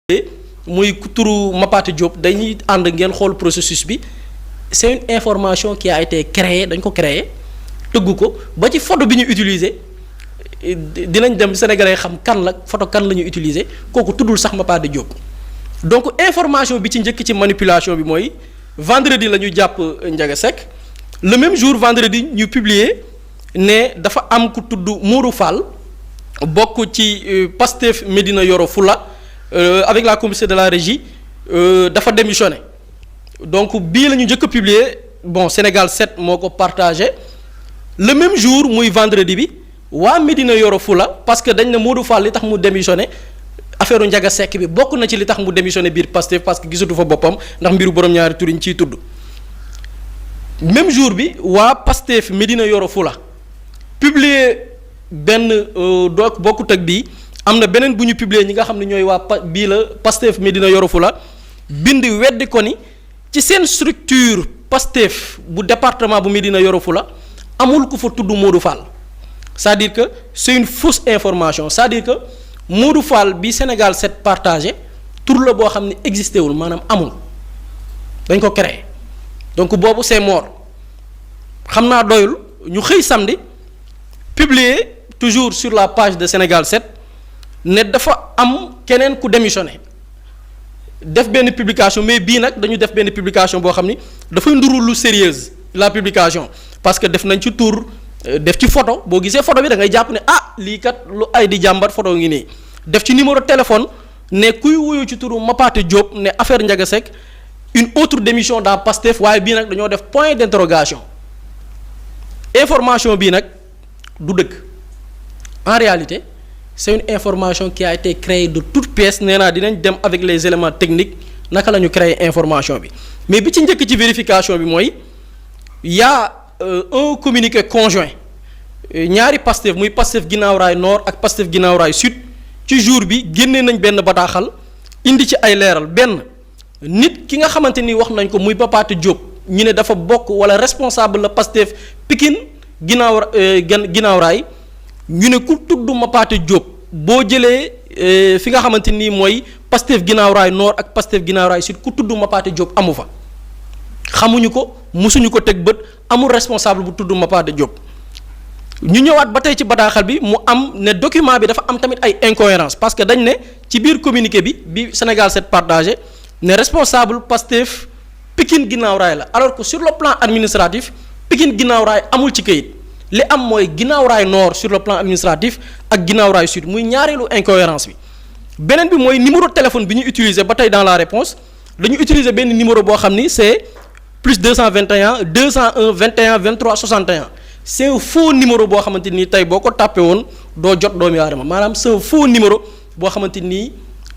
muy turu Mapaté Diop dañuy ànd ngeen xool processus bi c'est une information qui a été créée dañ ko créer tëgg ko ba ci photo bi ñu utiliser dinañ dem Sénégalais xam kan la photo kan la ñu utiliser kooku tuddul sax Mapaté Diop donc information bi ci njëkk ci manipulation bi mooy vendredi la ñu jàpp Ndiaga Seck le même jour vendredi ñu publier ne dafa am ku tudd Modou Fall bokk ci Pastef Médina Yoro Fula avec la complicité de la régie dafa démissionné donc bii la ñu njëkk a publier bon Sénégal 7 moo ko partagé le même jour muy vendredi bi waa Médina Yoro Fula parce que dañ ne Modou Fall li tax mu démissionné affaire Ndiaga Seck bi bokk na ci li tax mu démissionné biir Pastef parce que gisatu fa boppam ndax mbiru borom ñaari tur yi ñu ciy tudd même jour bi waa Pastef Médina Yoro Fula publier benn doog bokkut ak bii am na beneen bu ñu publier ñi nga xam ne ñooy waa bii la Pastef Médina Yoro Fula bind weddi ko ni ci seen structure Pastef bu département bu Médina Yoro Fula amul ku fa tudd Modou Fall c'est-à-dire que c'est une fausse information c'est-à-dire que Modou Fall bi Sénégal 7 partagé tur la boo xam ne existé wul maanaam amul dañ ko créé donc boobu c'est mort xam naa doyul ñu xëy samedi publier toujours sur la page de Sénégal 7 ne dafa am keneen ku démissionné def benn publication mais bii nag dañu def benn publication boo xam ni dafay nduru lu sérieuse la publication parce que def nañ ci tour def ci photo boo gisee photo bi da ngay jàpp ne ah lii kat lu ay di jàmbat photo ngi nii def ci numéro téléphone ne kuy wuyu ci turu Mapaté Diop ne affaire Ndiaga Seck une autre démission dans Pastef waaye bii nag dañoo def point d'interrogation information bii nag du dëgg en réalité c'est une information qui a été créée de toutes pièces nee naa dinañ dem avec les éléments techniques naka la ñu créer information bi mais bi ci njëkk ci vérification bi mooy y a un communiqué conjoint ñaari Pastef muy Pastef Guinaw Rail Nord ak Pastef Guinaw Rail Sud ci jour bi génnee nañ benn bataaxal indi ci ay leeral benn nit ki nga xamante ni wax nañ ko muy Mapaté Diop ñu ne dafa bokk wala responsable la Pastef Pikine Guinaw Rail ñu ne ku tudd Mapaté Diop boo jëlee fi nga xamante ni mooy Pastef Guinaw Rail Nord ak Pastef Guinaw Rail Sud ku tudd Mapaté Diop amu fa xamuñu ko musuñu ko teg bët amul responsable bu tudd Mapaté Diop ñu ñëwaat ba tey ci bataaxal bi mu am ne document bi dafa am tamit ay incohérence parce que dañ ne ci biir communiqué bi Sénégal 7 partagé ne responsable Pastef Pikine Guinaw Rail la alors que sur le plan administratif Pikine Guinaw Rail amul ci këyit li am mooy Guinaw Rail Nord sur le plan administratif ak Guinaw Rail Sud muy ñaareelu incohérence bi beneen bi mooy numéro téléphone bi ñu utiliser ba tey dans la réponse dañu utiliser benn numéro boo xam ni c'est plus 221 201 21 23 61 c'est un faux numéro boo xamante ni tey boo ko tàppee woon doo jot doomu aadama maanaam c'est un faux numéro boo xamante ni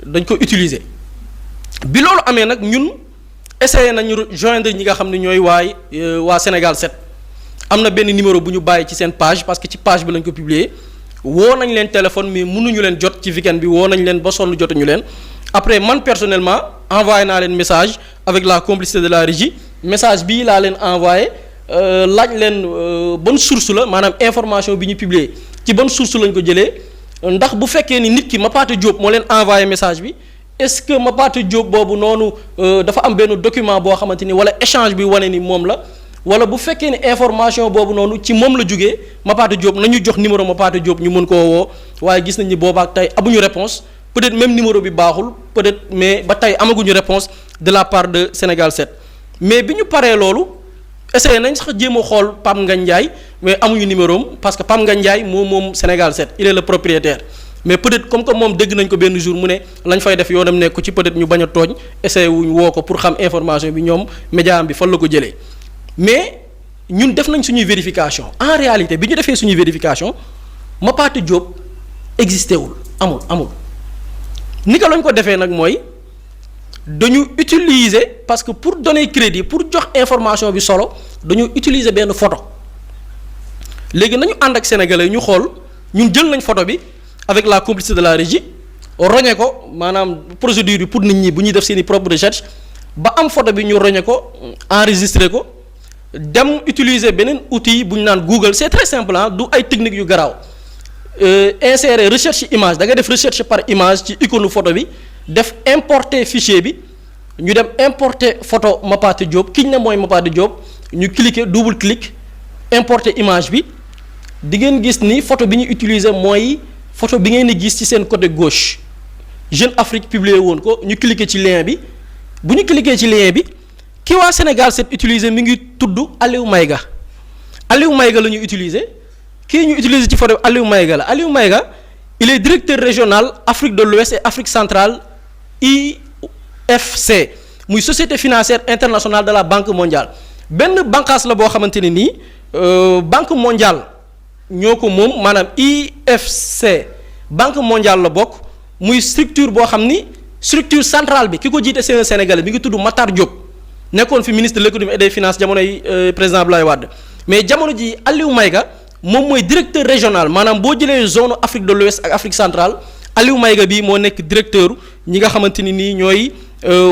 dañ ko utiliser bi loolu amee nag ñun essayé nañu joindre ñi nga xam ne ñooy waa Sénégal 7 am na benn numéro bu ñu bàyyi ci seen page parce que ci page bi lañ ko publier woo nañ leen téléphone mais mënuñu leen jot ci weekend bi woo nañ leen ba sonn jotuñu leen après man personnellement envoyé naa leen message avec la complicité de la régie message bii laa leen envoyé laaj leen bonne source la maanaam information bi ñu publier ci bonne source lañ ko jëlee ndax bu fekkee ni nit ki Mapaté Diop moo leen envoyé message bi est-ce que Mapaté Diop boobu noonu dafa am benn document boo xamante ni wala échange bi wane ni moom la wala bu fekkee ni information boobu noonu ci moom la jógee Mapaté Diop nañu jox numéro Mapaté Diop ñu mën koo woo waaye gis nañ ni boobaak tey amuñu réponse peut-être même numéro bi baaxul peut-être mais ba tey amaguñu réponse de la part de Sénégal 7 mais bi ñu paree loolu essayé nañ sax jéem a xool Pape Ngagne Ndiaye mais amuñu numéro am parce que Pape Ngagne Ndiaye moom Sénégal 7 il est le propriétaire mais peut-être comme que moom dégg nañ ko benn jour mu ne lañ fay def yoonam nekku ci peut-être ñu bañ a tooñ essayé wuñ woo ko pour xam information bi ñoom média am bi fan la ko jëlee mais ñun def nañ suñuy vérification en réalité bi ñu defee suñuy vérification Mapaté Diop existé wul amul ni ko lañ ko defee nag mooy dañu utiliser parce que pour donner crédit pour jox information bi solo dañu utiliser benn photo léegi nañu ànd ak sénégalais ñu xool ñun jël nañ photo bi avec la complicité de la régie roñe ko maanaam procédure bi pour nit ñi bu ñuy def seeni propre recherche ba am photo bi ñu roñe ko enregistrer ko dem utiliser beneen outil bu ñu naan Google c'est très simple du ay techniques yu garaaw insérer recherche image da ngay def recherche par image ci icône photo bi def importer fichier bi ñu dem importer photo Mapaté Diop ki ñu ne mooy Mapaté Diop ñu cliquer double clic importer image bi di ngeen gis ni photo bi ñu utiliser mooy photo bi ngeen di gis ci seen côté gauche Jeune Afrique publié woon ko ñu cliquer ci lien bi bu ñu cliquer ci lien bi ki waa Sénégal 7 utiliser mi ngi tudd Aliou Maïga la ñu utiliser kii ñu utiliser ci photo Aliou Maïga la Aliou Maïga il est directeur régional Afrique de l'Ouest et Afrique centrale IFC muy société financière internationale de la Banque mondiale benn bànqaas la boo xamante ne nii Banque mondiale ñoo ko moom maanaam IFC Banque mondiale la bokk muy structure boo xam ni structure centrale bi ki ko jiite c'est un Sénégalais bi ngi tudd Matar Diop nekkoon fi ministre de l'économie et des finances jamonoy président Abdoulaye Wade mais jamono ji Aliou Maïga moom mooy directeur régional maanaam boo jëlee zone Afrique de l'Ouest ak Afrique centrale Aliou Maïga bi moo nekk directeur ñi nga xamante ni nii ñooy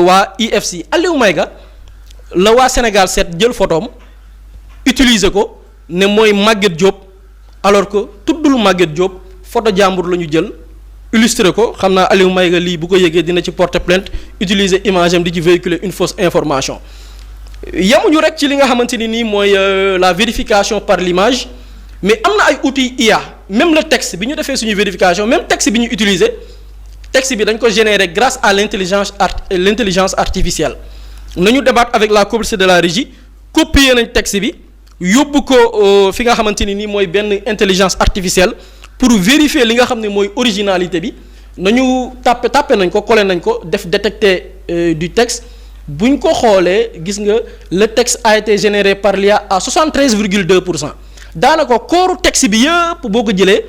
waa IFC Aliou Maïga la waa Sénégal 7 jël photoom utiliser ko ne mooy Maguette Diop alors que tuddul Maguette Diop photo jàmbur la ñu jël illustrer ko xam naa Aliou Maïga lii bu ko yëgee dina ci porter plainte utiliser image am di ci véhiculer une fausse information yemuñu rek ci li nga xamante ni nii mooy la vérification par l'image mais am na ay outils IA même le texte bi ñu defee suñu vérification même texte bi ñu utiliser texte bi dañ ko générer grâce à l'intelligence artificielle nañu débattre avec la complicité de la régie copier nañ texte bi yóbbu ko fi nga xamante ni nii mooy benn intelligence artificielle pour vérifier li nga xam ne mooy originalité bi nañu tàppe nañ ko coller nañ ko def détecter du texte buñ ko xoolee gis nga le texte a été généré par l'IA à 73,2%. daanaka kooru texte bi yëpp boo ko jëlee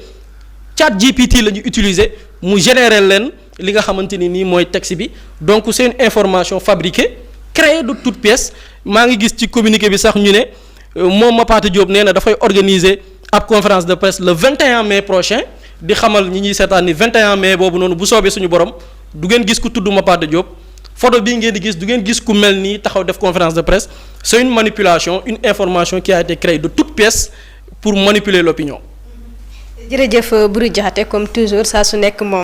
chat GPT la ñu utiliser mu générer leen li nga xamante ni nii mooy texte bi donc c'est une information fabriquée créée de toutes pièces maa ngi gis ci communiqué bi sax ñu ne moom Mapaté Diop nee na dafay organiser ab conférence de presse le 21 mai prochain di xamal ñi ñuy seetaan ni 21 mai boobu noonu bu soobee suñu borom du ngeen gis ku tudd Mapaté Diop photo bii ngeen di gis du ngeen gis ku mel nii taxaw def conférence de presse c'est une manipulation une information qui a été créée de toutes pièces pour manipuler l'opinion. jërëjëf Boury Diakhaté comme toujours saa su nekk moom.